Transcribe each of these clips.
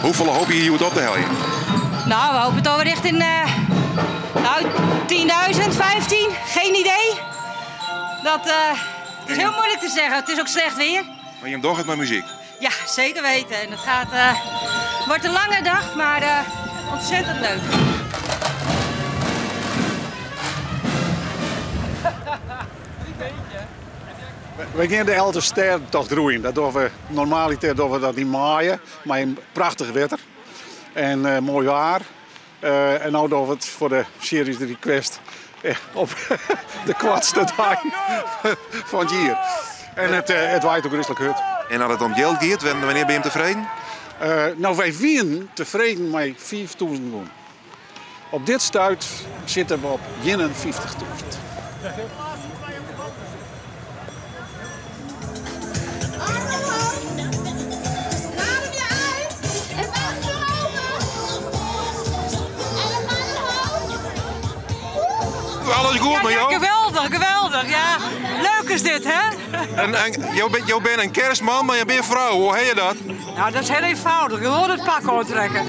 Hoefolle hoopje je hjoed op te heljen? Nou, we hopen toch wel richting nou, 10.000, 15, geen idee. Dat het is heel moeilijk te zeggen. Het is ook slecht weer. Maar je docht it mei muzyk? Ja, zeker weten. En het wordt een lange dag, maar ontzettend leuk. We gean de Alvestêdetocht roeien. Dat dogge we normaliter dogge we dat yn maaie, mei in prachtich wetter en moai waar. En no dogge we it foar de Serious Request op de koartste dei fan it jier. En it waait ôfgryslik hurd. En as it om jild giet, wannear binne jim tefreden? No, wy wienen tefreden mei 5000 gûne. Op dit stuit sitte we op 51.000. Alles goed mei jo? Ja, geweldich, geweldich. Ja, leuk is dit, hè? En jo binne in kerstman, mar jo binne frou. Hoe ha je dat? Nou, dat is hiel eenvoudig. Gewoan it pak oantrekke.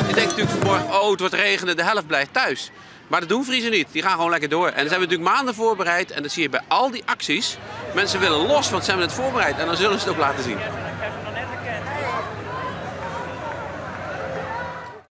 Je denkt natuurlijk vanmorgen, oh, het wordt regenen, de helft blijft thuis. Maar dat doen Friezen niet. Die gaan gewoon lekker door. En dat hebben we natuurlijk maanden voorbereid. En dat zie je bij al die acties. Mensen willen los, want ze hebben het voorbereid. En dan zullen ze het ook laten zien.